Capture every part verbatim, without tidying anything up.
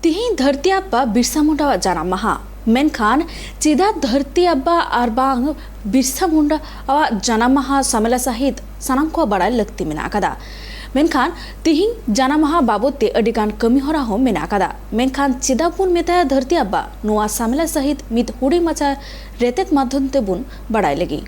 ᱛᱤᱦᱤᱧ ᱫᱷᱟᱹᱨᱛᱤ ᱟᱵᱟ ᱵᱤᱨᱥᱟ ᱢᱩᱱᱰᱟᱣᱟᱜ ᱡᱟᱱᱟᱢ ᱢᱟᱦᱟ᱾ ᱢᱮᱱᱠᱷᱟᱱ ᱪᱮᱫᱟᱜ ᱫᱷᱟᱹᱨᱛᱤ ᱟᱵᱟ ᱟᱨ ᱵᱟᱝ ᱵᱤᱨᱥᱟ ᱢᱩᱱᱰᱟᱣᱟᱜ ᱡᱟᱱᱟᱢ ᱢᱟᱦᱟ ᱥᱟᱢᱮᱞᱟ ᱥᱟᱹᱦᱤᱡ ᱥᱟᱱᱟᱢ ᱠᱚᱣᱟᱜ ᱵᱟᱲᱟᱭ ᱞᱟᱹᱠᱛᱤ ᱢᱮᱱᱟᱜ ᱟᱠᱟᱫᱟ? ᱢᱮᱱᱠᱷᱟᱱ ᱛᱤᱦᱤᱧ ᱡᱟᱱᱟᱢ ᱢᱟᱦᱟ ᱵᱟᱵᱚᱫ ᱛᱮ ᱟᱹᱰᱤ ᱜᱟᱱ ᱠᱟᱹᱢᱤ ᱦᱚᱨᱟ ᱦᱚᱸ ᱢᱮᱱᱟᱜ ᱟᱠᱟᱫᱟ᱾ ᱢᱮᱱᱠᱷᱟᱱ ᱪᱮᱫᱟᱜ ᱵᱚᱱ ᱢᱮᱛᱟᱭᱟ ᱫᱷᱟᱹᱨᱛᱤ ᱟᱵᱟ? ᱱᱚᱣᱟ ᱥᱟᱢᱮᱞᱟ ᱥᱟᱹᱦᱤᱡ ᱢᱤᱫ ᱦᱩᱰᱤᱧ ᱢᱟᱪᱷᱟ ᱨᱮᱛᱮᱫ ᱢᱟᱫᱽᱫᱷᱚᱢ ᱛᱮᱵᱚᱱ ᱵᱟᱲᱟᱭ ᱞᱟᱹᱜᱤᱫ᱾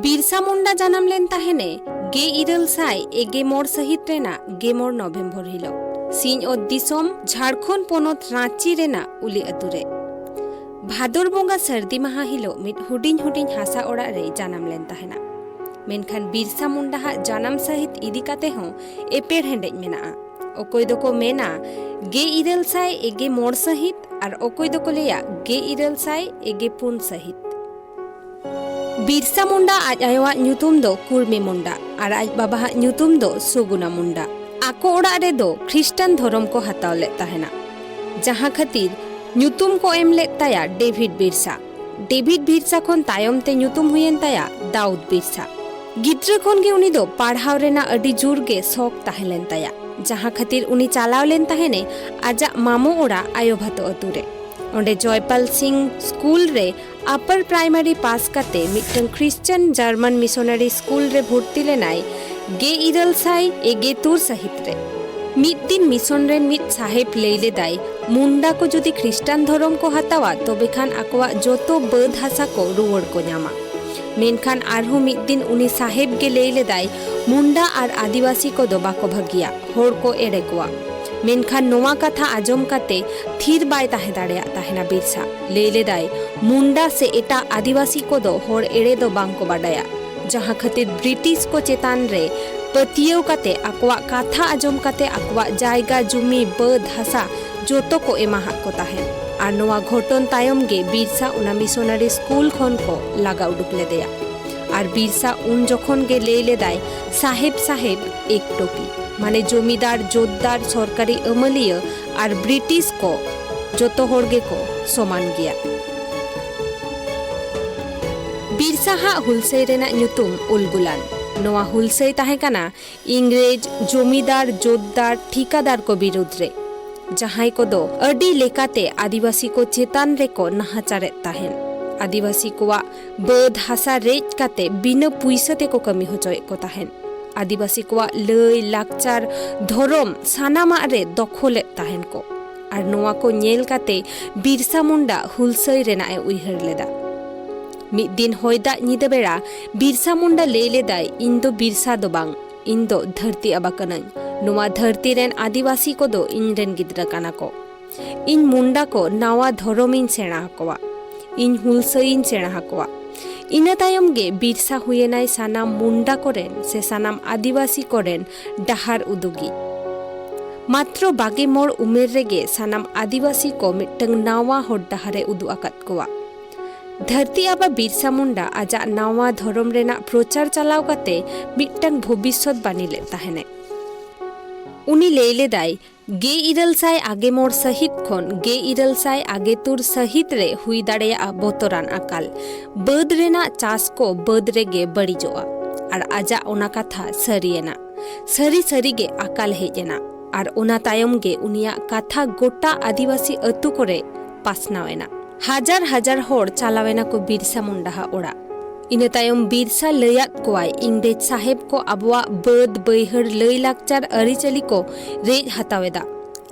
ᱵᱤᱨᱥᱟ ᱢᱩᱱᱰᱟ ᱡᱟᱱᱟᱢ ᱞᱮᱱ ᱛᱟᱦᱮᱱᱮ ᱜᱮᱞ ᱤᱨᱟᱹᱞ ᱥᱟᱭ ᱮᱜᱮ ᱢᱚᱬ ᱥᱟᱹᱦᱤᱛ ᱨᱮᱱᱟᱜ ᱜᱮᱞ ᱢᱚᱬ ᱱᱚᱵᱷᱮᱢᱵᱚᱨ ᱦᱤᱞᱳᱜ ᱥᱤᱧᱚᱛ ᱫᱤᱥᱚᱢ ᱡᱷᱟᱲᱠᱷᱚᱸᱰ ᱯᱚᱱᱚᱛ ᱨᱟᱸᱪᱤ ᱨᱮᱱᱟᱜ ᱩᱞᱤ ᱟᱹᱛᱩ ᱨᱮ᱾ ᱵᱷᱟᱫᱚᱨ ᱵᱚᱸᱜᱟ ᱥᱟᱹᱨᱫᱤ ᱢᱟᱦᱟ ᱦᱤᱞᱳᱜ ᱢᱤᱫ ᱦᱩᱰᱤᱧ ᱦᱩᱰᱤᱧ ᱦᱟᱥᱟ ᱚᱲᱟᱜ ᱨᱮᱭ ᱡᱟᱱᱟᱢ ᱞᱮᱱ ᱛᱟᱦᱮᱱᱟ᱾ ᱢᱮᱱᱠᱷᱟᱱ ᱵᱤᱨᱥᱟ ᱢᱩᱱᱰᱟ ᱦᱟᱜ ᱡᱟᱱᱟᱢ ᱥᱟᱹᱦᱤᱛ ᱤᱫᱤ ᱠᱟᱛᱮ ᱦᱚᱸ ᱮᱯᱮᱨ ᱦᱮᱸᱰᱮᱡ ᱢᱮᱱᱟᱜᱼᱟ᱾ ᱚᱠᱚᱭ ᱫᱚᱠᱚ ᱢᱮᱱᱟ ᱜᱮᱞ ᱤᱨᱟᱹᱞ ᱥᱟᱭ ᱮᱜᱮ ᱢᱚᱬ ᱥᱟᱹᱦᱤᱛ ᱟᱨ ᱚᱠᱚᱭ ᱫᱚᱠᱚ ᱞᱟᱹᱭᱟ ᱜᱮᱞ ᱤᱨᱟᱹᱞ ᱥᱟᱭ ᱮᱜᱮ ᱯᱩᱱ ᱥᱟᱹᱦᱤᱛ᱾ ᱵᱤᱨᱥᱟ ᱢᱩᱱᱰᱟ ᱟᱡ ᱟᱭᱳᱣᱟᱜ ᱧᱩᱛᱩᱢ ᱫᱚ ᱠᱩᱨᱢᱤ ᱢᱩᱱᱰᱟ ᱟᱨ ᱟᱡ ᱵᱟᱵᱟᱣᱟᱜ ᱧᱩᱛᱩᱢ ᱫᱚ ᱥᱩᱜᱩᱱᱟ ᱢᱩᱱᱰᱟ᱾ ᱟᱠᱚ ᱚᱲᱟᱜ ᱨᱮᱫᱚ ᱠᱷᱨᱤᱥᱴᱟᱱ ᱫᱷᱚᱨᱚᱢ ᱠᱚ ᱦᱟᱛᱟᱣ ᱞᱮᱫ ᱛᱟᱦᱮᱱᱟ, ᱡᱟᱦᱟᱸ ᱠᱷᱟᱹᱛᱤᱨ ᱧᱩᱛᱩᱢ ᱠᱚ ᱮᱢ ᱞᱮᱫ ᱛᱟᱭᱟ ᱰᱮᱵᱷᱤᱰ ᱵᱤᱨᱥᱟ᱾ ᱰᱮᱵᱷᱤᱰ ᱵᱤᱨᱥᱟ ᱠᱷᱚᱱ ᱛᱟᱭᱚᱢ ᱛᱮ ᱧᱩᱛᱩᱢ ᱦᱩᱭᱮᱱ ᱛᱟᱭᱟ ᱫᱟᱣᱩᱫ ᱵᱤᱨᱥᱟ᱾ ᱜᱤᱫᱽᱨᱟᱹ ᱠᱷᱚᱱ ᱜᱮ ᱩᱱᱤ ᱫᱚ ᱯᱟᱲᱦᱟᱣ ᱨᱮᱱᱟᱜ ᱟᱹᱰᱤ ᱡᱳᱨ ᱜᱮ ᱥᱚᱠ ᱛᱟᱦᱮᱸ ᱞᱮᱱ ᱛᱟᱭᱟ, ᱡᱟᱦᱟᱸ ᱠᱷᱟᱹᱛᱤᱨ ᱩᱱᱤ ᱪᱟᱞᱟᱣ ᱞᱮᱱ ᱛᱟᱦᱮᱱᱮ ᱟᱡᱟᱜ ᱢᱟᱢᱚ ᱚᱲᱟᱜ ᱟᱭᱳ ᱵᱷᱟᱛᱚ ᱟᱹᱛᱩ ᱨᱮ᱾ ᱚᱸᱰᱮ ᱡᱚᱭᱯᱟᱞ ᱥᱤᱝ ᱥᱠᱩᱞ ᱨᱮ ᱟᱯᱟᱨ ᱯᱨᱟᱭᱢᱟᱨᱤ ᱯᱟᱥ ᱠᱟᱛᱮ ᱢᱤᱫᱴᱟᱝ ᱠᱷᱨᱤᱥᱪᱟᱱ ᱡᱟᱨᱢᱟᱱ ᱢᱤᱥᱚᱱᱟᱨᱤ ᱥᱠᱩᱞ ᱨᱮ ᱵᱷᱚᱨᱛᱤ ᱞᱮᱱᱟᱭ ᱜᱮᱞ ᱤᱨᱟᱹᱞ ᱥᱟᱭ ᱮᱜᱮ ᱛᱩᱨ ᱥᱟᱹᱦᱤᱛ ᱨᱮ᱾ ᱢᱤᱫ ᱫᱤᱱ ᱢᱤᱥᱚᱱ ᱨᱮᱱ ᱢᱤᱫ ᱥᱟᱦᱮᱵᱽ ᱞᱟᱹᱭ ᱞᱮᱫᱟᱭ, ᱢᱩᱱᱰᱟ ᱠᱚ ᱡᱩᱫᱤ ᱠᱷᱨᱤᱥᱴᱟᱱ ᱫᱷᱚᱨᱚᱢ ᱠᱚ ᱦᱟᱛᱟᱣᱟ, ᱛᱚᱵᱮ ᱠᱷᱟᱱ ᱟᱠᱚᱣᱟᱜ ᱡᱚᱛᱚ ᱵᱟᱹᱫᱽ ᱦᱟᱥᱟ ᱠᱚ ᱨᱩᱣᱟᱹᱲ ᱠᱚ ᱧᱟᱢᱟ᱾ ᱢᱮᱱᱠᱷᱟᱱ ᱟᱨᱦᱚᱸ ᱢᱤᱫ ᱫᱤᱱ ᱩᱱᱤ ᱥᱟᱦᱮᱵᱽ ᱜᱮ ᱞᱟᱹᱭ ᱞᱮᱫᱟᱭ, ᱢᱩᱱᱰᱟ ᱟᱨ ᱟᱹᱫᱤᱵᱟᱹᱥᱤ ᱠᱚᱫᱚ ᱵᱟᱠᱚ ᱵᱷᱟᱹᱜᱤᱭᱟ, ᱦᱚᱲ ᱠᱚ ᱮᱲᱮ ᱠᱚᱣᱟ᱾ ᱢᱮᱱᱠᱷᱟᱱ ᱱᱚᱣᱟ ᱠᱟᱛᱷᱟ ᱟᱸᱡᱚᱢ ᱠᱟᱛᱮ ᱛᱷᱤᱨ ᱵᱟᱭ ᱛᱟᱦᱮᱸ ᱫᱟᱲᱮᱭᱟᱜ ᱛᱟᱦᱮᱱᱟ ᱵᱤᱨᱥᱟ᱾ ᱞᱟᱹᱭ ᱞᱮᱫᱟᱭ, ᱢᱩᱱᱰᱟ ᱥᱮ ᱮᱴᱟᱜ ᱟᱹᱫᱤᱵᱟᱹᱥᱤ ᱠᱚᱫᱚ ᱦᱚᱲ ᱮᱲᱮ ᱫᱚ ᱵᱟᱝ ᱠᱚ ᱵᱟᱰᱟᱭᱟ, ᱡᱟᱦᱟᱸ ᱠᱷᱟᱹᱛᱤᱨ ᱵᱨᱤᱴᱤᱥ ᱠᱚ ᱪᱮᱛᱟᱱ ᱨᱮ ᱯᱟᱹᱛᱭᱟᱹᱣ ᱠᱟᱛᱮ ᱟᱠᱚᱣᱟᱜ ᱠᱟᱛᱷᱟ ᱟᱸᱡᱚᱢ ᱠᱟᱛᱮ ᱟᱠᱚᱣᱟᱜ ᱡᱟᱭᱜᱟ, ᱡᱩᱢᱤ, ᱵᱟᱹᱫᱽ, ᱦᱟᱥᱟ ᱡᱚᱛᱚ ᱠᱚ ᱮᱢᱟᱦᱟᱫ ᱠᱚ ᱛᱟᱦᱮᱸᱫ᱾ ᱟᱨ ᱱᱚᱣᱟ ᱜᱷᱚᱴᱚᱱ ᱛᱟᱭᱚᱢ ᱜᱮ ᱵᱤᱨᱥᱟ ᱚᱱᱟ ᱢᱤᱥᱚᱱᱟᱨᱤ ᱥᱠᱩᱞ ᱠᱷᱚᱱ ᱠᱚ ᱞᱟᱜᱟ ᱩᱰᱩᱠ ᱞᱮᱫᱮᱭᱟ᱾ ᱟᱨ ᱵᱤᱨᱥᱟ ᱩᱱ ᱡᱚᱠᱷᱚᱱ ᱜᱮ ᱞᱟᱹᱭ ᱞᱮᱫᱟᱭ, "ᱥᱟᱦᱮᱵᱽ, ᱥᱟᱦᱮᱵᱽ, ᱮᱠ ᱴᱳᱯᱤ", ᱢᱟᱱᱮ ᱡᱚᱢᱤᱫᱟᱨ, ᱡᱳᱛᱫᱟᱨ, ᱥᱚᱨᱠᱟᱨᱤ ᱟᱹᱢᱟᱹᱞᱤᱭᱟᱹ ᱟᱨ ᱵᱨᱤᱴᱤᱥ ᱠᱚ ᱡᱚᱛᱚ ᱦᱚᱲ ᱜᱮᱠᱚ ᱥᱚᱢᱟᱱ ᱜᱮᱭᱟ᱾ ᱵᱤᱨᱥᱟ ᱦᱟᱜ ᱦᱩᱞᱥᱟᱹᱭ ᱨᱮᱱᱟᱜ ᱧᱩᱛᱩᱢ ᱩᱞᱜᱩᱞᱟᱱ᱾ ᱱᱚᱣᱟ ᱦᱩᱞᱥᱟᱹᱭ ᱛᱟᱦᱮᱸ ᱠᱟᱱᱟ ᱤᱝᱨᱮᱡᱽ, ᱡᱚᱢᱤᱫᱟᱨ, ᱡᱳᱛᱫᱟᱨ, ᱴᱷᱤᱠᱟᱫᱟᱨ ᱠᱚ ᱵᱤᱨᱩᱫᱽ ᱨᱮ, ᱡᱟᱦᱟᱸᱭ ᱠᱚᱫᱚ ᱟᱹᱰᱤ ᱞᱮᱠᱟᱛᱮ ᱟᱹᱫᱤᱵᱟᱹᱥᱤ ᱠᱚ ᱪᱮᱛᱟᱱ ᱨᱮᱠᱚ ᱱᱟᱦᱟᱪᱟᱨᱮᱫ ᱛᱟᱦᱮᱸᱱ᱾ ᱟᱹᱫᱤᱵᱟᱹᱥᱤ ᱠᱚᱣᱟᱜ ᱵᱟᱹᱫᱽ ᱦᱟᱥᱟ ᱨᱮᱡ ᱠᱟᱛᱮ ᱵᱤᱱᱟᱹ ᱯᱩᱭᱥᱟᱹ ᱛᱮᱠᱚ ᱠᱟᱹᱢᱤ ᱦᱚᱪᱚᱭᱮᱫ ᱠᱚ ᱛᱟᱦᱮᱸᱱ᱾ ᱟᱹᱫᱤᱵᱟᱹᱥᱤ ᱠᱚᱣᱟᱜ ᱞᱟᱹᱭ, ᱞᱟᱠᱪᱟᱨ, ᱫᱷᱚᱨᱚᱢ ᱥᱟᱱᱟᱢᱟᱜ ᱨᱮ ᱫᱚᱠᱷᱚᱞᱮᱫ ᱛᱟᱦᱮᱸᱱ ᱠᱚ᱾ ᱟᱨ ᱱᱚᱣᱟ ᱠᱚ ᱧᱮᱞ ᱠᱟᱛᱮ ᱵᱤᱨᱥᱟ ᱢᱩᱱᱰᱟ ᱦᱩᱞᱥᱟᱹᱭ ᱨᱮᱱᱟᱜ ᱮ ᱩᱭᱦᱟᱹᱨ ᱞᱮᱫᱟ᱾ ᱢᱤᱫ ᱫᱤᱱ ᱦᱚᱭ ᱫᱟᱜ ᱧᱤᱫᱟᱹ ᱵᱮᱲᱟ ᱵᱤᱨᱥᱟ ᱢᱩᱱᱰᱟ ᱞᱟᱹᱭ ᱞᱮᱫᱟᱭ, "ᱤᱧ ᱫᱚ ᱵᱤᱨᱥᱟ ᱫᱚ ᱵᱟᱝ, ᱤᱧ ᱫᱚ ᱫᱷᱟᱹᱨᱛᱤ ᱟᱵᱟ ᱠᱟᱹᱱᱟᱹᱧ᱾ ᱱᱚᱣᱟ ᱫᱷᱟᱹᱨᱛᱤ ᱨᱮᱱ ᱟᱹᱫᱤᱵᱟᱹᱥᱤ ᱠᱚᱫᱚ ᱤᱧ ᱨᱮᱱ ᱜᱤᱫᱽᱨᱟᱹ ᱠᱟᱱᱟ ᱠᱚ᱾ ᱤᱧ ᱢᱩᱱᱰᱟ ᱠᱚ ᱱᱟᱣᱟ ᱫᱷᱚᱨᱚᱢᱤᱧ ᱥᱮᱬᱟ ᱟᱠᱚᱣᱟ, ᱤᱧ ᱦᱩᱞᱥᱟᱹᱭᱤᱧ ᱥᱮᱬᱟ ᱟᱠᱚᱣᱟ᱾" ᱤᱱᱟᱹ ᱛᱟᱭᱚᱢ ᱜᱮ ᱵᱤᱨᱥᱟ ᱦᱩᱭᱮᱱᱟᱭ ᱥᱟᱱᱟᱢ ᱢᱩᱱᱰᱟ ᱠᱚᱨᱮᱱ ᱥᱮ ᱥᱟᱱᱟᱢ ᱟᱹᱫᱤᱵᱟᱹᱥᱤ ᱠᱚᱨᱮᱱ ᱰᱟᱦᱟᱨ ᱩᱫᱩᱜᱤᱡ᱾ ᱢᱟᱛᱨᱚ ᱵᱟᱜᱮ ᱢᱚᱬ ᱩᱢᱮᱨ ᱨᱮᱜᱮ ᱥᱟᱱᱟᱢ ᱟᱹᱫᱤᱵᱟᱹᱥᱤ ᱠᱚ ᱢᱤᱫᱴᱟᱝ ᱱᱟᱣᱟ ᱦᱚᱨ ᱰᱟᱦᱟᱨᱮ ᱩᱫᱩᱜ ᱟᱠᱟᱫ ᱠᱚᱣᱟ᱾ ᱫᱷᱟᱹᱨᱛᱤ ᱟᱵᱟ ᱵᱤᱨᱥᱟ ᱢᱩᱱᱰᱟ ᱟᱡᱟᱜ ᱱᱟᱣᱟ ᱫᱷᱚᱨᱚᱢ ᱨᱮᱱᱟᱜ ᱯᱨᱚᱪᱟᱨ ᱪᱟᱞᱟᱣ ᱠᱟᱛᱮ ᱢᱤᱫᱴᱟᱝ ᱵᱷᱚᱵᱤᱥᱥᱚᱛ ᱵᱟᱹᱱᱤ ᱞᱮᱫ ᱛᱟᱦᱮᱱᱮ᱾ ᱩᱱᱤ ᱞᱟᱹᱭ ᱞᱮᱫᱟᱭ, ᱜᱮᱞ ᱤᱨᱟᱹᱞ ᱥᱟᱭ ᱟᱜᱮ ᱢᱚᱬ ᱥᱟᱹᱦᱤᱛ ᱠᱷᱚᱱ ᱜᱮᱞ ᱤᱨᱟᱹᱞ ᱥᱟᱭ ᱟᱜᱮ ᱛᱩᱨ ᱥᱟᱹᱦᱤᱛ ᱨᱮ ᱦᱩᱭ ᱫᱟᱲᱮᱭᱟᱜᱼᱟ ᱵᱚᱛᱚᱨᱟᱱ ᱟᱠᱟᱞ᱾ ᱵᱟᱹᱫᱽ ᱨᱮᱱᱟᱜ ᱪᱟᱥ ᱠᱚ ᱵᱟᱹᱫᱽ ᱨᱮᱜᱮ ᱵᱟᱹᱲᱤᱡᱚᱜᱼᱟ᱾ ᱟᱨ ᱟᱡᱟᱜ ᱚᱱᱟ ᱠᱟᱛᱷᱟ ᱥᱟᱹᱨᱤᱭᱮᱱᱟ᱾ ᱥᱟᱹᱨᱤ ᱥᱟᱹᱨᱤ ᱜᱮ ᱟᱠᱟᱞ ᱦᱮᱡ ᱮᱱᱟ᱾ ᱟᱨ ᱚᱱᱟ ᱛᱟᱭᱚᱢ ᱜᱮ ᱩᱱᱤᱭᱟᱜ ᱠᱟᱛᱷᱟ ᱜᱚᱴᱟ ᱟᱹᱫᱤᱵᱟᱹᱥᱤ ᱟᱹᱛᱩ ᱠᱚᱨᱮ ᱯᱟᱥᱱᱟᱣ ᱮᱱᱟ᱾ ᱦᱟᱡᱟᱨ ᱦᱟᱡᱟᱨ ᱦᱚᱲ ᱪᱟᱞᱟᱣ ᱮᱱᱟ ᱠᱚ ᱵᱤᱨᱥᱟ ᱢᱩᱱᱰᱟᱦᱟᱜ ᱚᱲᱟᱜ᱾ ᱤᱱᱟᱹ ᱛᱟᱭᱚᱢ ᱵᱤᱨᱥᱟ ᱞᱟᱹᱭᱟᱫ ᱠᱚᱣᱟᱭ, "ᱤᱝᱨᱮᱡᱽ ᱥᱟᱦᱮᱵᱽ ᱠᱚ ᱟᱵᱚᱣᱟᱜ ᱵᱟᱹᱫᱽ, ᱵᱟᱹᱭᱦᱟᱹᱲ, ᱞᱟᱹᱭ ᱞᱟᱠᱪᱟᱨ, ᱟᱹᱨᱤᱪᱟᱹᱞᱤ ᱠᱚ ᱨᱮᱡ ᱦᱟᱛᱟᱣ ᱮᱫᱟ᱾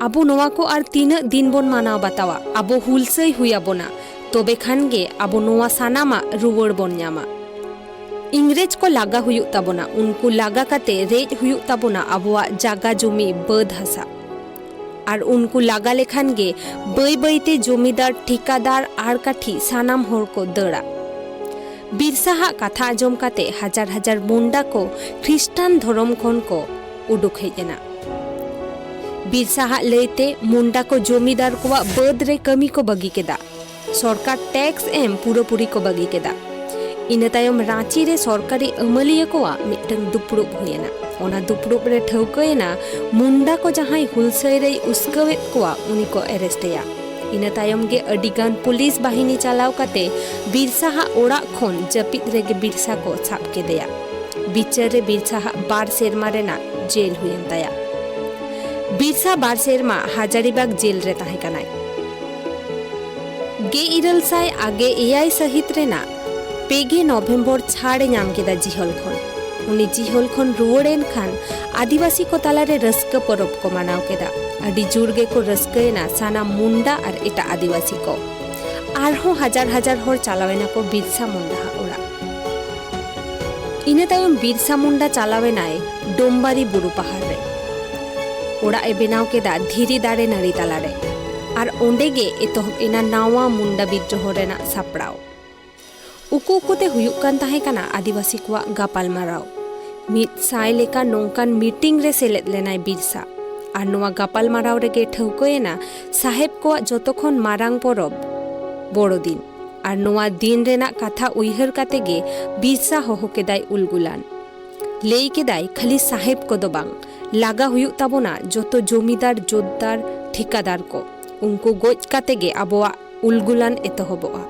ᱟᱵᱚ ᱱᱚᱣᱟ ᱠᱚ ᱟᱨ ᱛᱤᱱᱟᱹᱜ ᱫᱤᱱ ᱵᱚᱱ ᱢᱟᱱᱟᱣ ᱵᱟᱛᱟᱣᱟ? ᱟᱵᱚ ᱦᱩᱞᱥᱟᱹᱭ ᱦᱩᱭ ᱟᱵᱚᱱᱟ, ᱛᱚᱵᱮ ᱠᱷᱟᱱ ᱜᱮ ᱟᱵᱚ ᱱᱚᱣᱟ ᱥᱟᱱᱟᱢᱟᱜ ᱨᱩᱣᱟᱹᱲ ᱵᱚᱱ ᱧᱟᱢᱟ᱾ ᱤᱝᱨᱮᱡᱽ ᱠᱚ ᱞᱟᱜᱟ ᱦᱩᱭᱩᱜ ᱛᱟᱵᱚᱱᱟ, ᱩᱱᱠᱩ ᱞᱟᱜᱟ ᱠᱟᱛᱮ ᱨᱮᱡ ᱦᱩᱭᱩᱜ ᱛᱟᱵᱚᱱᱟ ᱟᱵᱚᱣᱟᱜ ᱡᱟᱜᱟ ᱡᱚᱢᱤ, ᱵᱟᱹᱫᱽ ᱦᱟᱥᱟ᱾ ᱟᱨ ᱩᱱᱠᱩ ᱞᱟᱜᱟ ᱞᱮᱠᱷᱟᱱ ᱜᱮ ᱵᱟᱹᱭ ᱵᱟᱹᱭ ᱛᱮ ᱡᱚᱢᱤᱫᱟᱨ, ᱴᱷᱤᱠᱟᱫᱟᱨ, ᱟᱲ ᱠᱟᱹᱴᱷᱤ ᱥᱟᱱᱟᱢ ᱦᱚᱲ ᱠᱚ ᱫᱟᱹᱲᱟ᱾" ᱵᱤᱨᱥᱟ ᱦᱟᱜ ᱠᱟᱛᱷᱟ ᱟᱸᱡᱚᱢ ᱠᱟᱛᱮ ᱦᱟᱡᱟᱨ ᱦᱟᱡᱟᱨ ᱢᱩᱱᱰᱟ ᱠᱚ ᱠᱷᱨᱤᱥᱴᱟᱱ ᱫᱷᱚᱨᱚᱢ ᱠᱷᱚᱱ ᱠᱚ ᱩᱰᱩᱠ ᱦᱮᱡ ᱮᱱᱟ᱾ ᱵᱤᱨᱥᱟ ᱦᱟᱜ ᱞᱟᱹᱭᱛᱮ ᱢᱩᱱᱰᱟ ᱠᱚ ᱡᱚᱢᱤᱫᱟᱨ ᱠᱚᱣᱟᱜ ᱵᱟᱹᱫᱽ ᱨᱮ ᱠᱟᱹᱢᱤ ᱠᱚ ᱵᱟᱹᱜᱤ ᱠᱮᱫᱟ᱾ ᱥᱚᱨᱠᱟᱨ ᱴᱮᱠᱥ ᱮᱢ ᱯᱩᱨᱟᱹᱯᱩᱨᱤ ᱠᱚ ᱵᱟᱹᱜᱤ ᱠᱮᱫᱟ᱾ ᱤᱱᱟᱹ ᱛᱟᱭᱚᱢ ᱨᱟᱸᱪᱤ ᱨᱮ ᱥᱚᱨᱠᱟᱨᱤ ᱟᱹᱢᱟᱹᱞᱤᱭᱟᱹ ᱠᱚᱣᱟᱜ ᱢᱤᱫᱴᱟᱝ ᱫᱩᱯᱲᱩᱵ ᱦᱩᱭ ᱮᱱᱟ᱾ ᱚᱱᱟ ᱫᱩᱯᱲᱩᱵ ᱨᱮ ᱴᱷᱟᱹᱣᱠᱟᱹᱭᱮᱱᱟ, ᱢᱩᱱᱰᱟ ᱠᱚ ᱡᱟᱦᱟᱸᱭ ᱦᱩᱞᱥᱟᱹᱭ ᱨᱮᱭ ᱩᱥᱠᱟᱹᱣᱮᱫ ᱠᱚᱣᱟ, ᱩᱱᱤ ᱠᱚ ᱮᱨᱮᱥᱴ ᱮᱭᱟ᱾ ᱤᱱᱟᱹ ᱛᱟᱭᱚᱢ ᱜᱮ ᱟᱹᱰᱤ ᱜᱟᱱ ᱯᱩᱞᱤᱥ ᱵᱟᱦᱤᱱᱤ ᱪᱟᱞᱟᱣ ᱠᱟᱛᱮ ᱵᱤᱨᱥᱟ ᱦᱟᱜ ᱚᱲᱟᱜ ᱠᱷᱚᱱ ᱡᱟᱹᱯᱤᱫ ᱨᱮᱜᱮ ᱵᱤᱨᱥᱟ ᱠᱚ ᱥᱟᱵ ᱠᱮᱫᱮᱭᱟ᱾ ᱵᱤᱪᱟᱹᱨ ᱨᱮ ᱵᱤᱨᱥᱟ ᱦᱟᱜ ᱵᱟᱨ ᱥᱮᱨᱢᱟ ᱨᱮᱱᱟᱜ ᱡᱮᱞ ᱦᱩᱭᱮᱱ ᱛᱟᱭᱟ᱾ ᱵᱤᱨᱥᱟ ᱵᱟᱨ ᱥᱮᱨᱢᱟ ᱦᱟᱡᱟᱨᱤᱵᱟᱜᱽ ᱡᱮᱞ ᱨᱮ ᱛᱟᱦᱮᱸ ᱠᱟᱱᱟᱭ᱾ ᱜᱮᱞ ᱤᱨᱟᱹᱞ ᱥᱟᱭ ᱟᱜᱮ ᱮᱭᱟᱭ ᱥᱟᱹᱦᱤᱛ ᱨᱮᱱᱟᱜ ᱯᱮᱜᱮ ᱱᱚᱵᱷᱮᱢᱵᱚᱨ ᱪᱷᱟᱲ ᱮ ᱧᱟᱢ ᱠᱮᱫᱟ ᱡᱤᱦᱚᱞ ᱠᱷᱚᱱ᱾ ᱩᱱᱤ ᱡᱤᱦᱚᱞ ᱠᱷᱚᱱ ᱨᱩᱣᱟᱹᱲ ᱮᱱ ᱠᱷᱟᱱ ᱟᱹᱫᱤᱵᱟᱹᱥᱤ ᱠᱚ ᱛᱟᱞᱟᱨᱮ ᱨᱟᱹᱥᱠᱟᱹ ᱯᱚᱨᱚᱵᱽ ᱠᱚ ᱢᱟᱱᱟᱣ ᱠᱮᱫᱟ᱾ ᱟᱹᱰᱤ ᱡᱳᱨ ᱜᱮᱠᱚ ᱨᱟᱹᱥᱠᱟᱹᱭᱮᱱᱟ ᱥᱟᱱᱟᱢ ᱢᱩᱱᱰᱟ ᱟᱨ ᱮᱴᱟᱜ ᱟᱹᱫᱤᱵᱟᱹᱥᱤ ᱠᱚ᱾ ᱟᱨᱦᱚᱸ ᱦᱟᱡᱟᱨ ᱦᱟᱡᱟᱨ ᱦᱚᱲ ᱪᱟᱞᱟᱣ ᱮᱱᱟ ᱠᱚ ᱵᱤᱨᱥᱟ ᱢᱩᱱᱰᱟ ᱦᱟᱜ ᱚᱲᱟᱜ᱾ ᱤᱱᱟᱹ ᱛᱟᱭᱚᱢ ᱵᱤᱨᱥᱟ ᱢᱩᱱᱰᱟ ᱪᱟᱞᱟᱣ ᱮᱱᱟᱭ ᱰᱳᱢᱵᱟᱨᱤ ᱵᱩᱨᱩ ᱯᱟᱦᱟᱲ ᱨᱮ᱾ ᱚᱲᱟᱜ ᱮ ᱵᱮᱱᱟᱣ ᱠᱮᱫᱟ ᱫᱷᱤᱨᱤ ᱫᱟᱨᱮ ᱱᱟᱹᱲᱤ ᱛᱟᱞᱟᱨᱮ᱾ ᱟᱨ ᱚᱸᱰᱮ ᱜᱮ ᱮᱛᱚᱦᱚᱵ ᱮᱱᱟ ᱱᱟᱣᱟ ᱢᱩᱱᱰᱟ ᱵᱤᱫᱽᱨᱳᱦᱚ ᱨᱮᱱᱟᱜ ᱥᱟᱯᱲᱟᱣ᱾ ᱩᱠᱩ ᱩᱠᱩᱛᱮ ᱦᱩᱭᱩᱜ ᱠᱟᱱ ᱛᱟᱦᱮᱸ ᱠᱟᱱᱟ ᱟᱹᱫᱤᱵᱟᱹᱥᱤ ᱠᱚᱣᱟᱜ ᱜᱟᱯᱟᱞᱢᱟᱨᱟᱣ᱾ ᱢᱤᱫ ᱥᱟᱭ ᱞᱮᱠᱟ ᱱᱚᱝᱠᱟᱱ ᱢᱤᱴᱤᱝ ᱨᱮ ᱥᱮᱞᱮᱫ ᱞᱮᱱᱟᱭ ᱵᱤᱨᱥᱟ᱾ ᱟᱨ ᱱᱚᱣᱟ ᱜᱟᱯᱟᱞᱢᱟᱨᱟᱣ ᱨᱮᱜᱮ ᱴᱷᱟᱹᱣᱠᱟᱹᱭᱮᱱᱟ ᱥᱟᱦᱮᱵᱽ ᱠᱚᱣᱟᱜ ᱡᱚᱛᱚ ᱠᱷᱚᱱ ᱢᱟᱨᱟᱝ ᱯᱚᱨᱚᱵᱽ ᱵᱚᱲᱚ ᱫᱤᱱ᱾ ᱟᱨ ᱱᱚᱣᱟ ᱫᱤᱱ ᱨᱮᱱᱟᱜ ᱠᱟᱛᱷᱟ ᱩᱭᱦᱟᱹᱨ ᱠᱟᱛᱮ ᱜᱮ ᱵᱤᱨᱥᱟ ᱦᱚᱦᱚ ᱠᱮᱫᱟᱭ ᱩᱞᱜᱩᱞᱟᱱ᱾ ᱞᱟᱹᱭ ᱠᱮᱫᱟᱭ, ᱠᱷᱟᱹᱞᱤ ᱥᱟᱦᱮᱵᱽ ᱠᱚᱫᱚ ᱵᱟᱝ, ᱞᱟᱜᱟ ᱦᱩᱭᱩᱜ ᱛᱟᱵᱚᱱᱟ ᱡᱚᱛᱚ ᱡᱚᱢᱤᱫᱟᱨ, ᱡᱳᱛᱫᱟᱨ, ᱴᱷᱤᱠᱟᱹᱫᱟᱨ ᱠᱚ᱾ ᱩᱱᱠᱩ ᱜᱚᱡ ᱠᱟᱛᱮ ᱜᱮ ᱟᱵᱚᱣᱟᱜ ᱩᱞᱜᱩᱞᱟᱱ ᱮᱛᱚᱦᱚᱵᱚᱜᱼᱟ᱾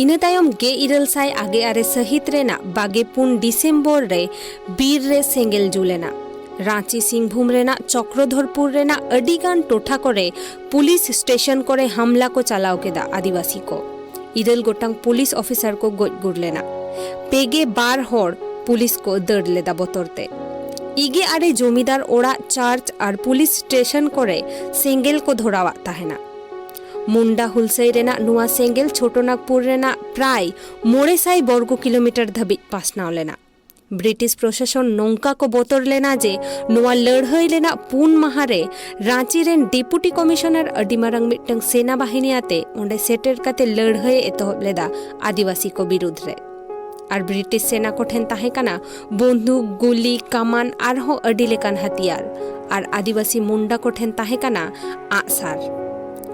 ᱤᱱᱟᱹ ᱛᱟᱭᱚᱢ ᱜᱮᱞ ᱤᱨᱟᱹᱞ ᱥᱟᱭ ᱟᱜᱮ ᱟᱨᱮ ᱥᱟᱹᱦᱤᱛ ᱨᱮᱱᱟᱜ ᱵᱟᱜᱮ ᱯᱩᱱ ᱰᱤᱥᱮᱢᱵᱚᱨ ᱨᱮ ᱵᱤᱨ ᱨᱮ ᱥᱮᱸᱜᱮᱞ ᱡᱩᱞ ᱮᱱᱟ᱾ ᱨᱟᱸᱪᱤ ᱥᱤᱝᱵᱷᱩᱢ ᱨᱮᱱᱟᱜ ᱪᱚᱠᱨᱚᱫᱷᱚᱨᱯᱩᱨ ᱨᱮᱱᱟᱜ ᱟᱹᱰᱤ ᱜᱟᱱ ᱴᱚᱴᱷᱟ ᱠᱚᱨᱮ ᱯᱩᱞᱤᱥ ᱥᱴᱮᱥᱚᱱ ᱠᱚᱨᱮ ᱦᱟᱢᱞᱟ ᱠᱚ ᱪᱟᱞᱟᱣ ᱠᱮᱫᱟ ᱟᱹᱫᱤᱵᱟᱹᱥᱤ ᱠᱚ᱾ ᱤᱨᱟᱹᱞ ᱜᱚᱴᱟᱝ ᱯᱩᱞᱤᱥ ᱚᱯᱷᱤᱥᱟᱨ ᱠᱚ ᱜᱚᱡ ᱜᱩᱨ ᱞᱮᱱᱟ᱾ ᱯᱮᱜᱮ ᱵᱟᱨ ᱦᱚᱲ ᱯᱩᱞᱤᱥ ᱠᱚ ᱫᱟᱹᱲ ᱞᱮᱫᱟ ᱵᱚᱛᱚᱨ ᱛᱮ᱾ ᱤᱜᱮ ᱟᱨᱮ ᱡᱚᱢᱤᱫᱟᱨ ᱚᱲᱟᱜ, ᱪᱟᱨᱪ ᱟᱨ ᱯᱩᱞᱤᱥ ᱥᱴᱮᱥᱚᱱ ᱠᱚᱨᱮ ᱥᱮᱸᱜᱮᱞ ᱠᱚ ᱫᱷᱚᱨᱟᱣᱟᱜ ᱛᱟᱦᱮᱱᱟ᱾ ᱢᱩᱱᱰᱟ ᱦᱩᱞᱥᱟᱹᱭ ᱨᱮᱱᱟᱜ ᱱᱚᱣᱟ ᱥᱮᱸᱜᱮᱞ ᱪᱷᱳᱴᱳ ᱱᱟᱜᱽᱯᱩᱨ ᱨᱮᱱᱟᱜ ᱯᱨᱟᱭ ᱢᱚᱬᱮ ᱥᱟᱭ ᱵᱚᱨᱜᱚ ᱠᱤᱞᱳᱢᱤᱴᱟᱨ ᱫᱷᱟᱹᱵᱤᱡ ᱯᱟᱥᱱᱟᱣ ᱞᱮᱱᱟ᱾ ᱵᱨᱤᱴᱤᱥ ᱯᱨᱚᱥᱟᱥᱚᱱ ᱱᱚᱝᱠᱟ ᱠᱚ ᱵᱚᱛᱚᱨ ᱞᱮᱱᱟ ᱡᱮ ᱱᱚᱣᱟ ᱞᱟᱹᱲᱦᱟᱹᱭ ᱨᱮᱱᱟᱜ ᱯᱩᱱ ᱢᱟᱦᱟ ᱨᱮ ᱨᱟᱸᱪᱤ ᱨᱮᱱ ᱰᱮᱯᱩᱴᱤ ᱠᱚᱢᱤᱥᱚᱱᱟᱨ ᱟᱹᱰᱤ ᱢᱟᱨᱟᱝ ᱢᱤᱫᱴᱟᱝ ᱥᱮᱱᱟ ᱵᱟᱦᱤᱱᱤ ᱟᱛᱮ ᱚᱸᱰᱮ ᱥᱮᱴᱮᱨ ᱠᱟᱛᱮ ᱞᱟᱹᱲᱦᱟᱹᱭ ᱮ ᱮᱛᱚᱦᱚᱵ ᱞᱮᱫᱟ ᱟᱹᱫᱤᱵᱟᱹᱥᱤ ᱠᱚ ᱵᱤᱨᱩᱫᱷ ᱨᱮ᱾ ᱟᱨ ᱵᱨᱤᱴᱤᱥ ᱥᱮᱱᱟ ᱠᱚ ᱴᱷᱮᱱ ᱛᱟᱦᱮᱸ ᱠᱟᱱᱟ ᱵᱚᱱᱫᱷᱩᱠ, ᱜᱩᱞᱤ, ᱠᱟᱢᱟᱱ ᱟᱨᱦᱚᱸ ᱟᱹᱰᱤ ᱞᱮᱠᱟᱱ ᱦᱟᱛᱤᱭᱟᱨ᱾ ᱟᱨ ᱟᱹᱫᱤᱵᱟᱹᱥᱤ ᱢᱩᱱᱰᱟ ᱠᱚ ᱴᱷᱮᱱ ᱛᱟᱦᱮᱸ ᱠᱟᱱᱟ ᱟᱜᱼᱥᱟᱨ᱾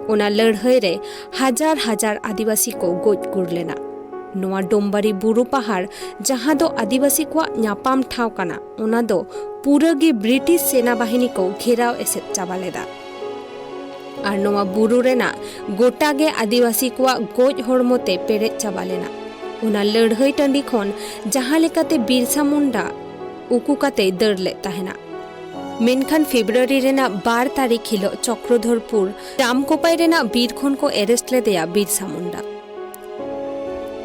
ᱚᱱᱟ ᱞᱟᱹᱲᱦᱟᱹᱭ ᱨᱮ ᱦᱟᱡᱟᱨ ᱦᱟᱡᱟᱨ ᱟᱹᱫᱤᱵᱟᱹᱥᱤ ᱠᱚ ᱜᱚᱡ ᱜᱩᱨ ᱞᱮᱱᱟ᱾ ᱱᱚᱣᱟ ᱰᱳᱢᱵᱟᱨᱤ ᱵᱩᱨᱩ ᱯᱟᱦᱟᱲ, ᱡᱟᱦᱟᱸ ᱫᱚ ᱟᱹᱫᱤᱵᱟᱹᱥᱤ ᱠᱚᱣᱟᱜ ᱧᱟᱯᱟᱢ ᱴᱷᱟᱶ ᱠᱟᱱᱟ, ᱚᱱᱟ ᱫᱚ ᱯᱩᱨᱟᱹ ᱜᱮ ᱵᱨᱤᱴᱤᱥ ᱥᱮᱱᱟ ᱵᱟᱦᱤᱱᱤ ᱠᱚ ᱜᱷᱮᱨᱟᱣ ᱮᱥᱮᱫ ᱪᱟᱵᱟ ᱞᱮᱫᱟ᱾ ᱟᱨ ᱱᱚᱣᱟ ᱵᱩᱨᱩ ᱨᱮᱱᱟᱜ ᱜᱚᱴᱟ ᱜᱮ ᱟᱹᱫᱤᱵᱟᱹᱥᱤ ᱠᱚᱣᱟᱜ ᱜᱚᱡ ᱦᱚᱲᱢᱚ ᱛᱮ ᱯᱮᱨᱮᱡ ᱪᱟᱵᱟ ᱞᱮᱱᱟ᱾ ᱚᱱᱟ ᱞᱟᱹᱲᱦᱟᱹᱭ ᱴᱟᱺᱰᱤ ᱠᱷᱚᱱ ᱡᱟᱦᱟᱸ ᱞᱮᱠᱟᱛᱮ ᱵᱤᱨᱥᱟ ᱢᱩᱱᱰᱟ ᱩᱠᱩ ᱠᱟᱛᱮᱭ ᱫᱟᱹᱲ ᱞᱮᱫ ᱛᱟᱦᱮᱱᱟ᱾ ᱢᱮᱱᱠᱷᱟᱱ ᱯᱷᱮᱵᱨᱩᱣᱟᱨᱤ ᱨᱮᱱᱟᱜ ᱵᱟᱨ ᱛᱟᱹᱨᱤᱠᱷ ᱦᱤᱞᱳᱜ ᱪᱚᱠᱨᱚᱫᱷᱚᱨᱯᱩᱨ ᱨᱟᱢᱠᱳᱯᱟᱭ ᱨᱮᱱᱟᱜ ᱵᱤᱨ ᱠᱷᱚᱱ ᱠᱚ arrest ᱞᱮᱫᱮᱭᱟ ᱵᱤᱨᱥᱟ ᱢᱩᱱᱰᱟ᱾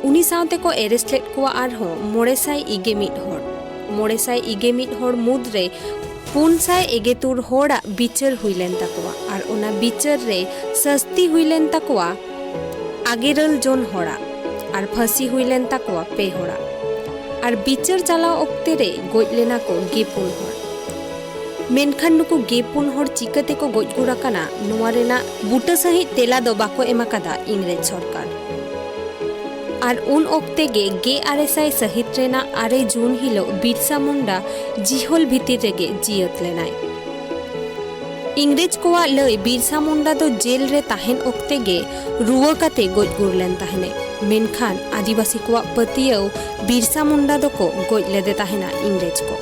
ᱩᱱᱤ ᱥᱟᱶᱛᱮ ᱠᱚ arrest ᱞᱮᱫ ᱠᱚᱣᱟ ᱟᱨᱦᱚᱸ ᱢᱚᱬᱮ ᱥᱟᱭ ᱤᱜᱮ ᱢᱤᱫ ᱦᱚᱲ᱾ ᱢᱚᱬᱮ ᱥᱟᱭ ᱤᱜᱮ ᱢᱤᱫ ᱦᱚᱲ ᱢᱩᱫᱽᱨᱮ ᱯᱩᱱ ᱥᱟᱭ ᱮᱜᱮ ᱛᱩᱨ ᱦᱚᱲᱟᱜ ᱵᱤᱪᱟᱹᱨ ᱦᱩᱭ ᱞᱮᱱ ᱛᱟᱠᱚᱣᱟ ᱟᱨ ᱚᱱᱟ ᱵᱤᱪᱟᱹᱨ ᱨᱮ ᱥᱟᱹᱥᱛᱤ ᱦᱩᱭ ᱞᱮᱱ ᱛᱟᱠᱚᱣᱟ ᱟᱜᱮᱨᱟᱹᱞ ᱡᱚᱱ ᱦᱚᱲᱟᱜ ᱟᱨ ᱯᱷᱟᱹᱥᱤ ᱦᱩᱭ ᱞᱮᱱ ᱛᱟᱠᱚᱣᱟ ᱯᱮ ᱦᱚᱲᱟᱜ᱾ ᱟᱨ ᱵᱤᱪᱟᱹᱨ ᱪᱟᱞᱟᱣ ᱚᱠᱛᱮ ᱨᱮ ᱜᱚᱡ ᱞᱮᱱᱟ ᱠᱚ ᱜᱮ ᱯᱩᱱ ᱦᱚᱲ᱾ ᱢᱮᱱᱠᱷᱟᱱ ᱱᱩᱠᱩ ᱜᱮ ᱯᱩᱱ ᱦᱚᱲ ᱪᱤᱠᱟᱹ ᱛᱮᱠᱚ ᱜᱚᱡ ᱜᱩᱨ ᱟᱠᱟᱱᱟ, ᱱᱚᱣᱟ ᱨᱮᱱᱟᱜ ᱵᱩᱴᱟᱹ ᱥᱟᱹᱦᱤᱡ ᱛᱮᱞᱟ ᱫᱚ ᱵᱟᱠᱚ ᱮᱢ ᱟᱠᱟᱫᱟ ᱤᱝᱨᱮᱡᱽ ᱥᱚᱨᱠᱟᱨ᱾ ᱟᱨ ᱩᱱ ᱚᱠᱛᱮ ᱜᱮ ᱜᱮᱞ ᱟᱨᱮ ᱥᱟᱭ ᱥᱟᱹᱦᱤᱛ ᱨᱮᱱᱟᱜ ᱟᱨᱮ ᱡᱩᱱ ᱦᱤᱞᱳᱜ ᱵᱤᱨᱥᱟ ᱢᱩᱱᱰᱟ ᱡᱤᱦᱚᱞ ᱵᱷᱤᱛᱤᱨ ᱨᱮᱜᱮ ᱡᱤᱭᱟᱹᱛ ᱞᱮᱱᱟᱭ᱾ ᱤᱝᱨᱮᱡᱽ ᱠᱚᱣᱟᱜ ᱞᱟᱹᱭ ᱵᱤᱨᱥᱟ ᱢᱩᱱᱰᱟ ᱫᱚ ᱡᱮᱞ ᱨᱮ ᱛᱟᱦᱮᱱ ᱚᱠᱛᱮ ᱜᱮ ᱨᱩᱣᱟᱹ ᱠᱟᱛᱮ ᱜᱚᱡ ᱜᱩᱨ ᱞᱮᱱ ᱛᱟᱦᱮᱱᱮ, ᱢᱮᱱᱠᱷᱟᱱ ᱟᱹᱫᱤᱵᱟᱹᱥᱤ ᱠᱚᱣᱟᱜ ᱯᱟᱹᱛᱭᱟᱹᱣ ᱵᱤᱨᱥᱟ ᱢᱩᱱᱰᱟ ᱫᱚᱠᱚ ᱜᱚᱡ ᱞᱮᱫᱮ ᱛᱟᱦᱮᱱᱟ ᱤᱝᱨᱮᱡᱽ ᱠᱚ᱾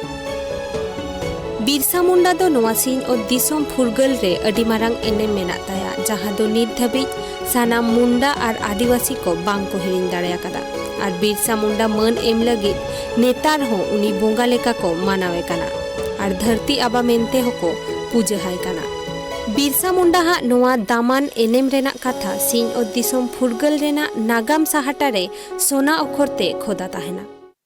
ᱵᱤᱨᱥᱟ ᱢᱩᱱᱰᱟ ᱫᱚ ᱱᱚᱣᱟ ᱥᱤᱧᱚᱛ ᱫᱤᱥᱚᱢ ᱯᱷᱩᱨᱜᱟᱹᱞ ᱨᱮ ᱟᱹᱰᱤ ᱢᱟᱨᱟᱝ ᱮᱱᱮᱢ ᱢᱮᱱᱟᱜ ᱛᱟᱭᱟ, ᱡᱟᱦᱟᱸ ᱫᱚ ᱱᱤᱛ ᱫᱷᱟᱹᱵᱤᱡ ᱥᱟᱱᱟᱢ ᱢᱩᱱᱰᱟ ᱟᱨ ᱟᱹᱫᱤᱵᱟᱹᱥᱤ ᱠᱚ ᱵᱟᱝ ᱠᱚ ᱦᱤᱲᱤᱧ ᱫᱟᱲᱮ ᱟᱠᱟᱫᱟ᱾ ᱟᱨ ᱵᱤᱨᱥᱟ ᱢᱩᱱᱰᱟ ᱢᱟᱹᱱ ᱮᱢ ᱞᱟᱹᱜᱤᱫ ᱱᱮᱛᱟᱨ ᱦᱚᱸ ᱩᱱᱤ ᱵᱚᱸᱜᱟ ᱞᱮᱠᱟ ᱠᱚ ᱢᱟᱱᱟᱣᱮ ᱠᱟᱱᱟ ᱟᱨ ᱫᱷᱟᱹᱨᱛᱤ ᱟᱵᱟ ᱢᱮᱱᱛᱮ ᱦᱚᱸᱠᱚ ᱯᱩᱡᱟᱹ ᱦᱟᱭ ᱠᱟᱱᱟ᱾ ᱵᱤᱨᱥᱟ ᱢᱩᱱᱰᱟ ᱦᱟᱜ ᱱᱚᱣᱟ ᱫᱟᱢᱟᱱ ᱮᱱᱮᱢ ᱨᱮᱱᱟᱜ ᱠᱟᱛᱷᱟ ᱥᱤᱧᱚᱛ ᱫᱤᱥᱚᱢ ᱯᱷᱩᱨᱜᱟᱹᱞ ᱨᱮᱱᱟᱜ ᱱᱟᱜᱟᱢ ᱥᱟᱦᱟᱴᱟ ᱨᱮ ᱥᱚᱱᱟ ᱚᱠᱷᱚᱨ ᱛᱮ ᱠᱷᱚᱫᱟ ᱛᱟᱦᱮᱱᱟ᱾